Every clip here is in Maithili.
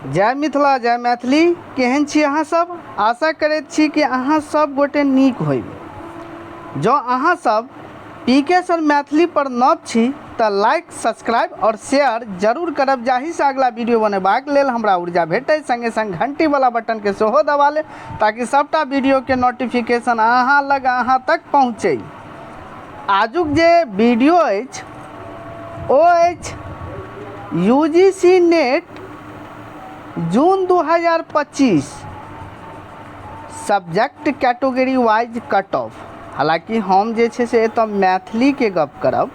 जय मिथिला जय मैथिली। केहन छी अहाँ सब? आशा करैत छी कि अहाँ सब गोटे नीक होइब। जँ अहाँ सब पी के सर मैथिली पर नव छी तऽ लाइक, सब्सक्राइब और शेयर जरूर करब, जाहिसँ अगला वीडियो बनेबाक लेल हमरा ऊर्जा भेटै। संगे संग घंटी वाला बटन के सेहो दबा लेब ताकि सबटा वीडियो के नोटिफिकेशन अहाँ लग अहाँ तक पहुँचै। आजुक जे वीडियो अछि ओ अछि you ji C net June 2025 subject category wise cut off. हालाँकि हम जे छै से एतऽ मैथिलीके गप करब,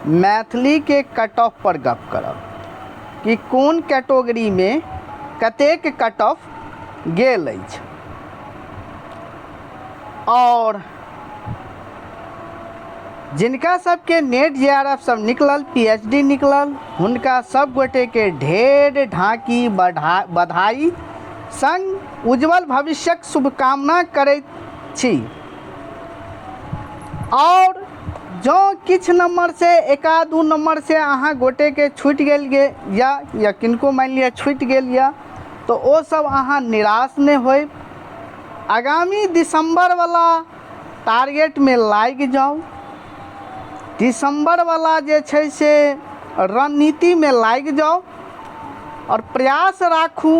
मैथिलीके कट ऑफ पर गप करब कि कोन कैटेगरीमे कतेक कट ऑफ गेल अछि। आओर जिनका सबके नेट जे आर एफ सब निकलल, पी एच डी निकलल, हुनका सब गोटेके ढेर ढाकी बधाई संग उज्जवल भविष्यक शुभकामना करैत छी। आओर जँ किछु नम्बरसँ एका दू नम्बरसँ अहाँ गोटेके छूटि गेल या किनको मानि लिअ छूटि गेल यऽ तऽ ओ सब अहाँ निराश नहि होयब। आगामी दिसम्बरवला टारगेटमे लागि जाउ। दिसम्बरवला जे छै से रणनीतिमे लागि जाउ आओर प्रयास राखू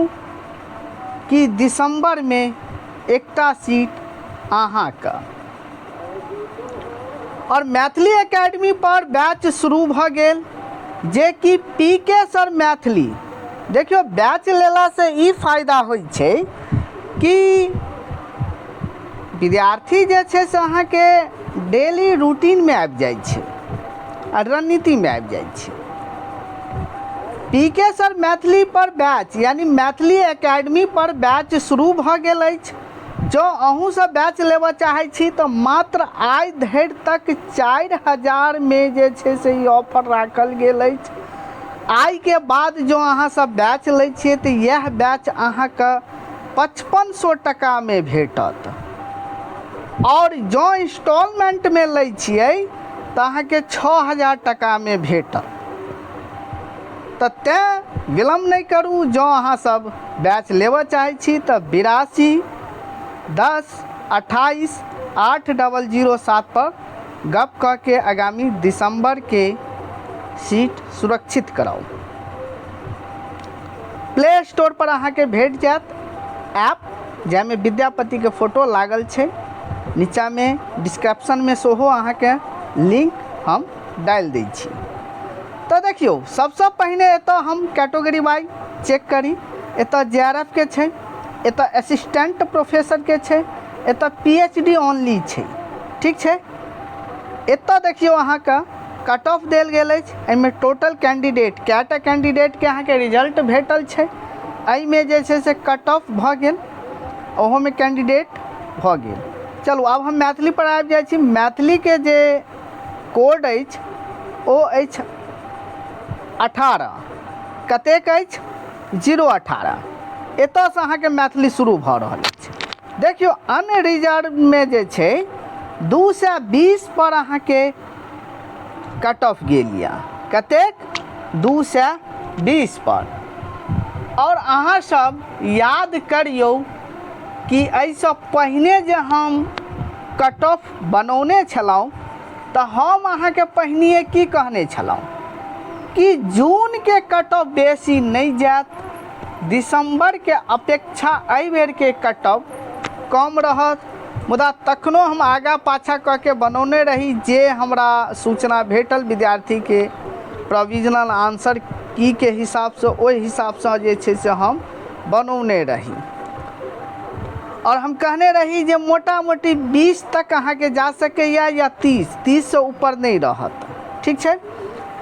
कि दिसम्बरमे एकटा सीट अहाँके। आओर मैथिली एकेडमी पर बैच शुरू भऽ गेल, जेकि पी के सर मैथिली। देखियौ, बैच लेलासँ ई फायदा होइ छै कि विद्यार्थी जे छै से अहाँके डेली रूटीनमे आबि जाइ छै आ रणनीतिमे आबि जाइ छै। पी के सर मैथिली पर बैच यानी मैथिली एकेडमी पर बैच शुरू भऽ गेल अछि। जँ अहूँ सब बैच लेबऽ चाहै छी तऽ मात्र आइ धरि तक 4000मे जे छै से ई ऑफर राखल गेल अछि। आइके बाद जँ अहाँ सब बैच लै छियै तऽ इएह बैच अहाँके 5500 टकामे भेटत। आओर जँ इंस्टॉलमेंटमे लै छियै तऽ अहाँके 6000 टकामे भेटत। तऽ तेँ विलम्ब नहि करू, जँ अहाँ सब बैच लेबऽ चाहै छी तऽ 82 10 28 8 00 7 पर गप कऽ के आगामी दिसम्बरके सीट सुरक्षित कराउ। प्ले स्टोर पर अहाँके भेट जायत ऐप, जाहिमे विद्यापतिके फोटो लागल छै। नीचाँमे डिस्क्रिप्शनमे सेहो अहाँके लिंक हम डालि दै छी। तऽ देखियौ, सबसँ पहिने एतऽ हम कैटेगरी वाइज चेक करी। एतऽ जे आर एफ के छै, एतऽ असिस्टेंट प्रोफेसरके छै, एतऽ पी एच डी ओनली छै। ठीक छै, एतऽ देखियौ अहाँके कट ऑफ देल गेल अछि। एहिमे टोटल कैंडिडेट कएटा कैंडिडेटके अहाँके रिजल्ट भेटल छै, एहिमे जे छै से कट ऑफ भऽ गेल, ओहोमे कैंडिडेट भऽ गेल। चलू आब हम मैथिली पर आबि जाइ छी। मैथिलीके जे कोड अछि ओ अछि 18। कतेक अछि? 018। एतऽसँ अहाँके मैथिली शुरू भऽ रहल अछि। देखियौ, अनरिजर्वमे जे छै 220 पर अहाँके कट ऑफ गेल यऽ। कतेक? 220 पर। आओर अहाँ सब याद करियौ कि एहिसँ पहिने जे हम कट ऑफ बनौने छलहुँ तऽ हम अहाँके पहिनहिए की कहने छलहुँ कि जूनके कट ऑफ बेसी नहि जायत, दिसम्बरके अपेक्षा एहि बेरके कट ऑफ कम रहत। मुदा तखनो हम आगाँ पाछाँ कऽ के बनौने रही। जे हमरा सूचना भेटल विद्यार्थीके प्रोविजनल आंसर कीके हिसाबसँ, ओहि हिसाबसँ जे छै से हम बनौने रही। आओर हम कहने रही जे मोटा मोटी 20 तक अहाँके जा सकैए या 30, 30सँ ऊपर नहि रहत। ठीक छै,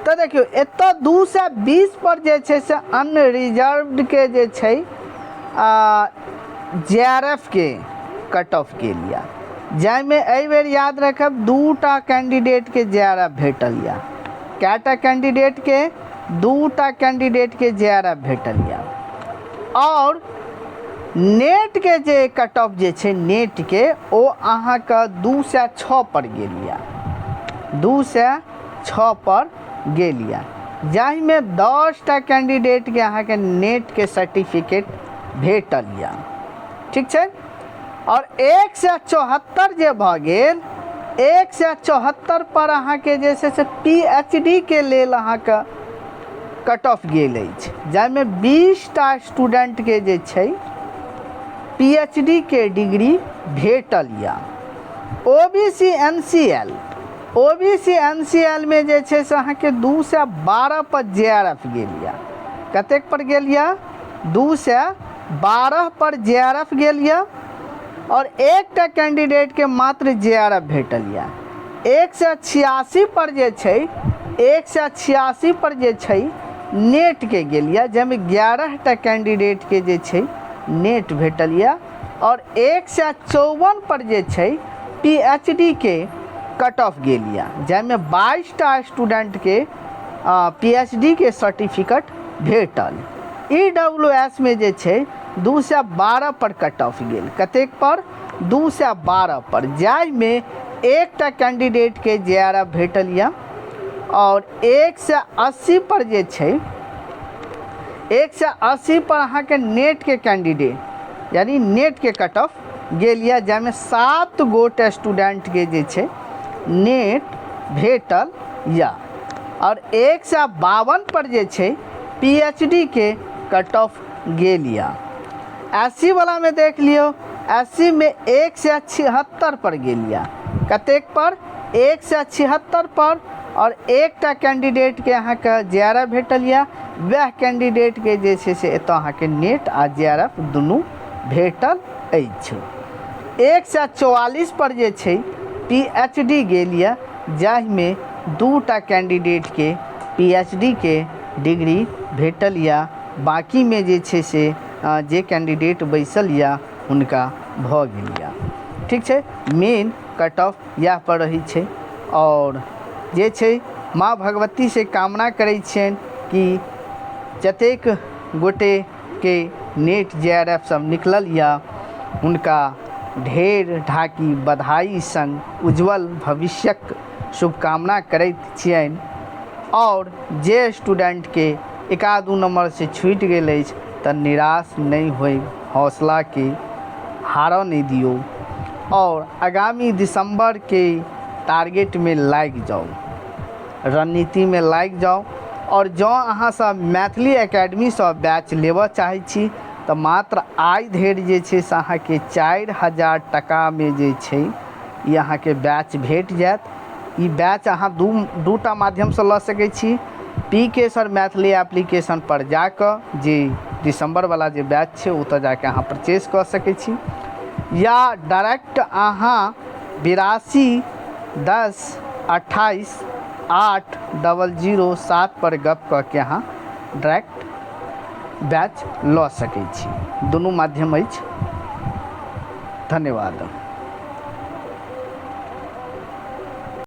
तऽ देखियौ एतऽ 220 पर जे छै से अनरिजर्वडके जे छै जे आर एफ के कट ऑफ के लिए, जाहिमे एहिबेर याद रखब 2टा कैंडिडेटके जे आर एफ भेटल यऽ। कएटा कैंडिडेटके? 2टा कैंडिडेटके जे आर एफ भेटल यऽ। आओर नेटके जे कट ऑफ जे छै नेटके, ओ अहाँके 206 पर गेल यऽ, 206 पर गेल यऽ। जाहिमे 10टा कैंडिडेटके अहाँके नेटके सर्टिफिकेट भेटल यऽ। ठीक छै। आओर 174 जे भऽ गेल, 174 पर अहाँके जे छै से पी एच डी के लेल अहाँके कट ऑफ गेल अछि, जाहिमे 20टा स्टूडेंटके जे छै पी एच डी के डिग्री भेटल यऽ। O B C N C L, O B C N C L मे जे छै से अहाँके 212 पर जे आर एफ गेल यऽ। कतेक पर गेल यऽ? 212 पर जे आर एफ गेल यऽ आओर एकटा कैंडिडेटके मात्र जे आर एफ भेटल यऽ। 186 पर जे छै, 186 पर जे छै नेटके गेल यऽ, जाहिमे 11टा कैंडिडेटके जे छै नेट भेटल यऽ। आओर 154 पर जे छै पी एच डी के कट ऑफ गेल यऽ, जाहिमे 22टा स्टूडेंटके पी एच डी के सर्टिफिकेट भेटल। ई डब्ल्यू एस मे जे छै 212 पर कट ऑफ गेल। कतेक पर? 212 पर, जाहिमे एकटा कैंडिडेटके जे आर एफ भेटल यऽ। आओर 180 पर जे छै, 180 पर अहाँके नेटके कैंडिडेट यानी नेटके कट ऑफ गेल यऽ, जाहिमे 7 गोट स्टूडेंटके जे छै नेट भेटल यऽ। आओर 152 पर जे छै पी एच डी के कट ऑफ गेल यऽ। एस सी वलामे देख लियौ, एस सी मे 176 पर गेल यऽ। कतेक पर? 176 पर। आओर एकटा कैंडिडेटके अहाँके जे आर एफ भेटल यऽ, वएह कैंडिडेटके जे छै से एतऽ अहाँके नेट आ जे आर एफ दुनू भेटल अछि। 144 पर जे छै पी एच डी गेल यऽ, जाहिमे 2टा कैंडिडेटके पी एच डी के डिग्री भेटल यऽ। बाँकीमे जे छै से जे कैंडिडेट बैसल यऽ हुनका भऽ गेल यऽ। ठीक छै, मेन कट ऑफ इएह पर रहै छै। आओर जे छै माँ भगवतीसँ कामना करै छियनि कि जतेक गोटेके नेट जे आर एफ सब निकलल यऽ हुनका ढेर ढाकी बधाई संग उज्ज्वल भविष्यक शुभकामना करैत छियनि। आओर जे स्टूडेंटके एकाध दू नम्बरसँ छूटि गेल अछि तऽ निराश नहि होइ, हौसलाके हारऽ नहि दियौ आओर आगामी दिसम्बरके टारगेटमे लागि जाउ, रणनीतिमे लागि जाउ। आओर जँ अहाँ सब मैथिली एकेडमीसँ बैच लेबऽ चाहै छी तऽ मात्र आइ धरि जे छै से अहाँके 4000 टाकामे जे छै ई अहाँके बैच भेट जायत। ई बैच अहाँ दूटा माध्यमसँ लऽ सकै छी। पी के सर मैथिली एप्लीकेशन पर जाकऽ जे दिसम्बरवला जे बैच छै ओतऽ जाके अहाँ परचेज कऽ सकै छी, या डायरेक्ट अहाँ 82 10 28 8 00 7 पर गप कऽ के अहाँ डायरेक्ट बैच लऽ सकै छी। दुनू माध्यम अछि। धन्यवाद।